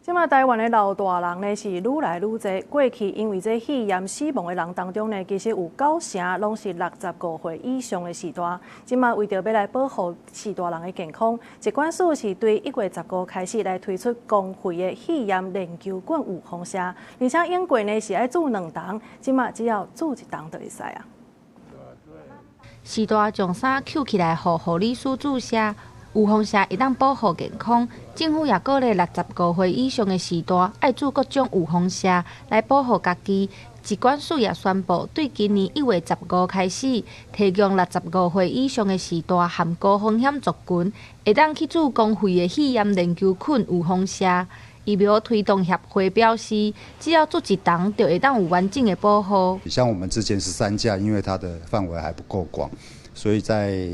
這馬台灣的老大人呢是愈來愈濟，過去因為這肺炎死亡的人當中呢，其實有九成攏是六十五歲以上的序大。這馬為著欲來保護序大人的健康，疾管署是對1月15開始來推出公費的肺炎鏈球菌預防射，而且以過呢是愛注兩筒，這馬只要注一筒就會使啊。序大將衫搝起來，予護理師注射。預防射會當保護健康，政府也鼓勵六十五歲以上的序大愛注各種預防射來保護家己。疾管署也宣布，對今年1月15開始，提供六十五歲以上的序大和高風險族群，會當去注公費的肺炎鏈球菌預防射。疫苗推動協會表示，只要注一筒，就會當有完整的保護。像我們之前13價，因為它的範圍還不夠廣，所以在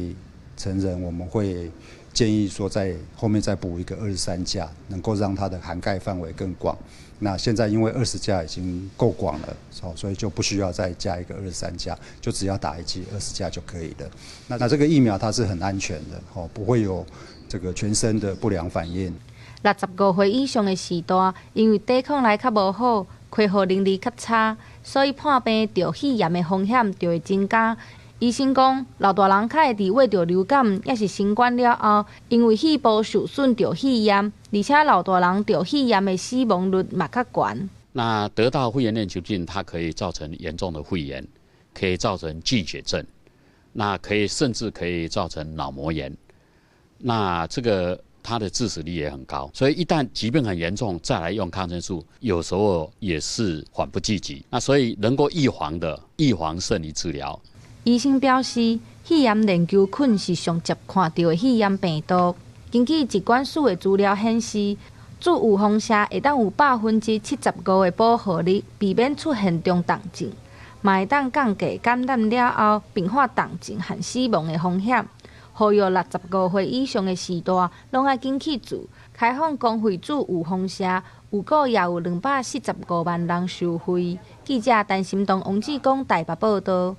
成人我們會建議說，在後面再補一個23價，能夠讓它的涵蓋範圍更廣。那現在因為20價已經夠廣了，所以就不需要再加一個二十三價，就只要打一劑二十價就可以了。那這個疫苗它是很安全的，不會有這個全身的不良反應。六十五歲以上的序大，因為抵抗力較無好，恢復能力較差，所以破病著肺炎的風險就會增加。醫生講，老大人較會佇患著流感，抑是新冠了後，因為肺部受損著肺炎，而且老大人著肺炎的死亡率嘛較懸。那得到肺炎鏈球菌，它可以造成嚴重的肺炎，可以造成菌血症，那可以甚至可以造成腦膜炎。那這個它的致死率也很高，所以一旦疾病很嚴重，再來用抗生素，有時候也是緩不濟急。那所以能夠預防的，預防勝於治療。醫生表示，肺炎鏈球菌是上捷看著的肺炎病毒。根據疾管署的資料顯示，注預防射會當有75%的保護力，避免出現中重症，嘛會當降低感染了後併發重症和死亡的風險。呼籲六十五歲以上的序大，攏愛緊去注。開放公費注預防射，預估也有245萬人受惠。記者陳心東、王志剛台北報導。